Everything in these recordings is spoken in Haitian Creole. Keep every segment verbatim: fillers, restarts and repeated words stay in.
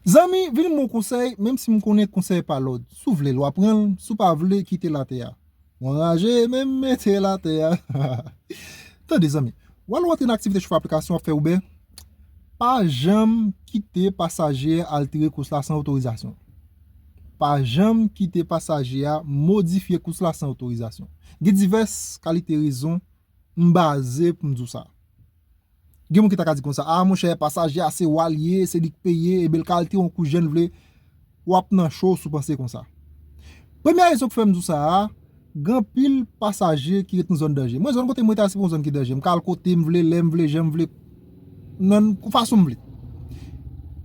Zanmi, vin m yon konsèy, menm si m konnen konsèy pa lòd. Si w vle l, w a pran l, si w pa vle, kite l atè a. Ou anraje, men mete l atè a. Tande, zanmi, w al w antre nan aktivite chofè aplikasyon, w ap fè Uber, pa janm kite pasaje a al tire kous la san otorizasyon. Pa janm kite pasaje a modifye kous la san otorizasyon. Gen divès kalite rezon m baze pou m di w sa. Gen moun ki ta ka di konsa, a monchè, pasaje a se wa l ye, se li k peye, ebyen l ka al tire yon kous jan l vle, w ap nan cho si w panse konsa. Premye rezon ki fè m di w sa a, gen anpil pasaje ki ret nan zòn danje. Mwen, zòn kote mwen rete a, se pa yon zòn ki danje. M ka al kote m vle, lè m vle, jan m vle, nan fason m vle.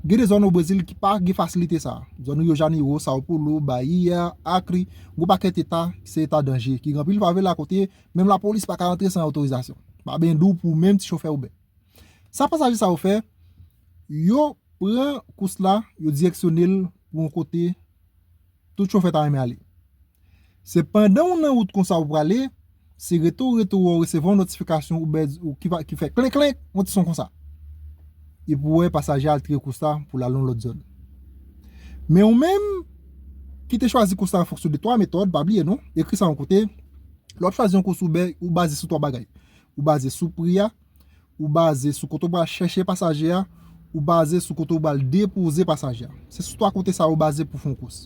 Gen de zòn o Brezil ki pa gen fasilite sa a. Zòn Rio Janeiro, São Paulo, Bahia, Acre, gon pakèt eta ki se eta danje, ki gen anpil favela kote menm lapolis pa ka rantre san otorizasyon. Pa byen di w pou menm ti chofè Uber. Sa pasaje sa yo fè, yo pran kous la, yo direksyone l pou yon kote tout chofè ta renmen ale. Se pandan w nan wout konsa ou prale, se retou retou w resevwa yon notifikasyon Uber ou ki, pa- ki fè klenk klenk, yon ti son konsa. Epi w wè pasaje a al tire kous la pou l al yon lòt zòn. Men ou menm ki te chwazi kous la an fonksyon de twa metòd, pa bliye non, ekri sa yon kote, lè w ap chwazi yon kous Uber, ou baze sou twa bagay. Ou baze sou pri a, ou baze sou kote w pral chèche pasaje a, ou baze sou kote w pral depoze pasaje a. Se sou twa kote sa yo baze pou fè yon kous.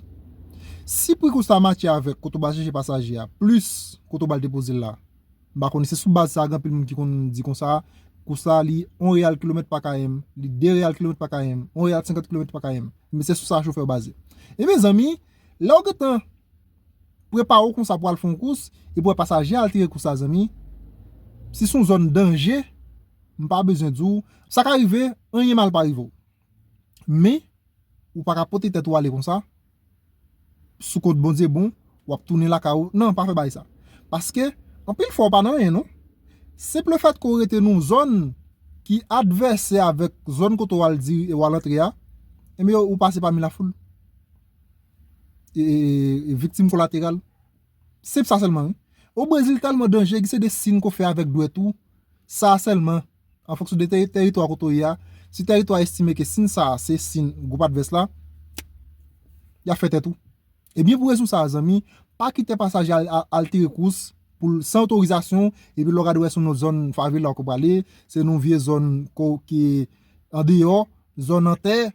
Si pri kous la matche avèk kote w pral chèche pasaje a, plis kote w pral depoze l la, m pa konnen, se sou baz sa a gen anpil moun ki konn di konsa, kous la li yon reyal kilomèt pa K M, li de reyal kilomèt pa K M, yon reyal senkant kilomèt pa K M. Men se sou sa chofè yo baze. Ebyen zanmi, lè w gentan prepare w konsa pou al fè yon kous, epi w wè pasaje a al tire kous la, zanmi, si se yon zòn danje, m pa bezwen di w, sa ka rive, anyen mal pa rive w. Men, ou pa ka pote tèt ou ale konsa, sou kont Bondye bon, w ap tounen lakay ou. Non, pa fè bagay sa. Paske, anpil fwa w pa nan anyen, non. Senp lefèt ke w rete nan yon zòn ki advèsè avèk zòn kote w al di, w al antre a, ebyen, ou pase pami lafoul. E, e, e viktim kolateral. Senp sa sèlman, wi. O Brezil tèlman danje, gen se de siy ke w fè avèk dwèt ou, sa sèlman, an fonksyon de teri-, teritwa kote w ye a, si teritwa a estime ke siy sa a se siy gwoup advès la, y ap fè tèt ou. Ebyen, pou rezon sa a, zanmi, pa kite pasaje al, al, al tire kous pou l san otorizasyon, epi lè w gade w wè se yon lòt zòn favela ou prale, se yon vye zòn ko-, ki andeyò, zòn an tè,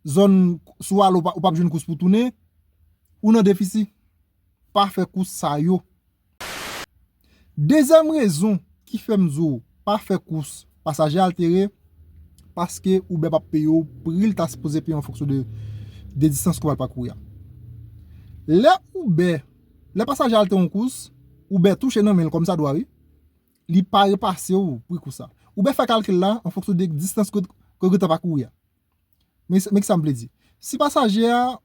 zòn si w ale ou pa, ou p ap jwenn kous pou tounen, ou nan defisi. Pa fè kous sa yo. Dezyèm rezon ki fè m di w pa fè kous pasaje a al tire, paske Uber p ap peye w pri l ta sipoze peye w an fonksyon de, de distans ke w al pakouri a. Lè Uber, lè pasaje a al tire yon kous, Uber touche nan men l kòmsadwa, wi. Li pa repase w pri kous sa. Uber fè kalkil la an fonksyon de distans ke, ke w gentan pakouri a. Men, men ki sa m vle di. Si pasaje a,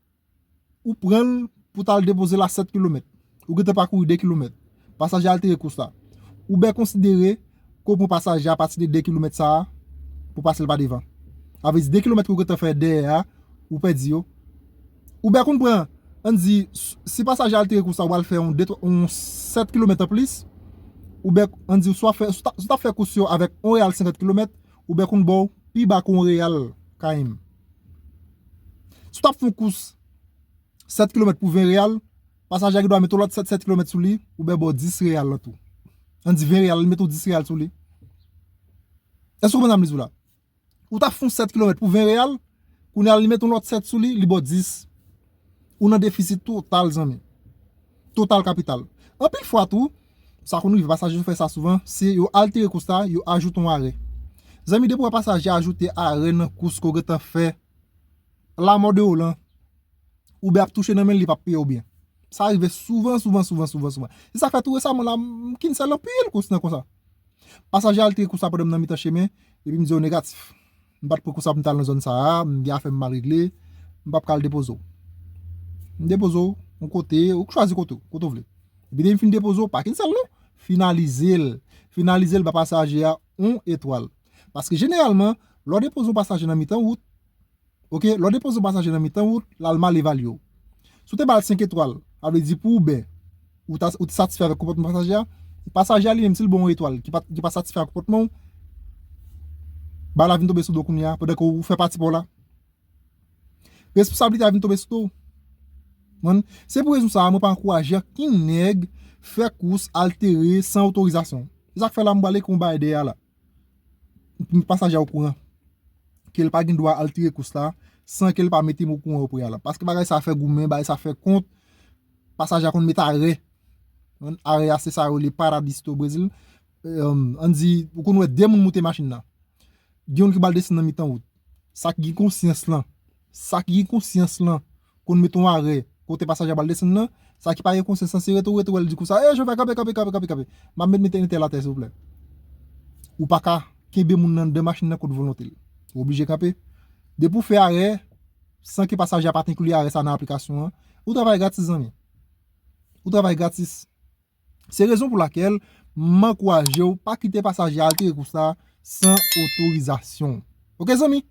ou pran l pou t al depoze l a sèt kilomèt, ou gentan pakouri de kilomèt, pasaje a al tire kous la, Uber konsidere ke w pran pasaje a apati de de kilomèt sa a pou pase l pa devan. Sa vle di de kilomèt ke w gentan fè dèyè a, ou pèdi yo. Uber konn pran, ann di, s-, si pasaje a al tire kous la, ou al fè yon de, twa, yon sèt kilomèt anplis, Uber, ann di, si w ap fè, si w t ap, si w t ap fè kous yo avèk yon reyal senkant kilomèt, Uber konn ba w pi ba ke yon reyal K M. Si w t ap fè yon kous sèt kilomèt pou ven reyal, pasaje a gen dwa mete yon lòt sèt, sèt kilomèt sou li, Uber ba w dis reyal lan tou. Ann di ven reyal, li mete yon dis reyal sou li. Èske w konprann sa m vle di w la? Ou t ap fè yon sèt kilomèt pou ven reyal, kounye a li mete yon lòt sèt sou li, li ba w dis. Ou nan defisi total, zanmi. Total kapital. Anpil fwa tou, sa konn rive, pasaje yo fè sa souvan, se yo al tire kous la, yo ajoute yon arè. Zanmi, depi w wè pasaje ajoute arè nan kous ke w gentan fè, lanmò de w lan, Uber ap touche nan men l, li p ap peye w byen. Sa rive souvan, souvan, souvan, souvan, souvan. Se sa k fè tou resaman la, m cancel anpil kous nan konsa. Pasaje a al tire kous la pandan m nan mitan chemen, epi m di yo negatif. M pa t pran kous la pou m t al nan zòn sa a, m gen afè m m al regle, m p ap ka al depoze w. M depoze w yon kote, ou k chwazi kote w, kote w vle. Epi depi m fin depoze w, pa cancel non. Finalize l. Finalize l, ba pasaje a yon etwal. Paske jeneralman, lè w depoze yon pasaje nan mitan wout, oke, lè w depoze yon pasaje nan mitan wout, l al mal evalye w. Si w te ba l senk etwal, sa vle di pou Uber, ou ta, ou te satisfè avèk konpòtman pasaje a, pasaje a li menm, si l ba w yon etwal, ki pa, ki pa satisfè ak konpòtman w, bagay la vin tonbe sou do w kounye a, pandan ke w fè pati pa w la. Responsablite a vin tonbe sou do w. Konprann? Se pou rezon sa a, mwen pa ankouraje ankenn nèg fè kous altere san otorizasyon. Se sa k fè la m prale kon bagay dèyè a la. Pou pasaje a okouran ke l pa gen dwa altere kous la san ke l pa mete m okouran o prealab. Paske bagay sa fè goumen, bagay sa fè kont, pasaje a konn met arè. Konprann? Arè a se sa yo rele Paradisto Brezil. Ann di, ou konn wè de moun moute machin nan. Gen youn ki pral desann nan mitan wout. Sa ki gen konsyans lan, sa ki gen konsyans lan, konn met yon arè kote pasaje a pral desann nan, sa ki pa gen konsyans lan, se rete w rete w wè l di konsa, e chofè, kanpe, kanpe, kanpe, kanpe, kanpe. M ap met met entèl atè, silvouplè. Ou pa ka kenbe moun nan anndan machin nan kont volonte l. Ou oblije kanpe. Depi w fè arè, san ke pasaje a pa t enkli arè sa nan aplikasyon an, ou travay gratis, zanmi. Ou travay gratis. Se rezon pou lakèl m ankouraje w pa kite pasaje a altere kous la san otorizasyon. Oke, zanmi?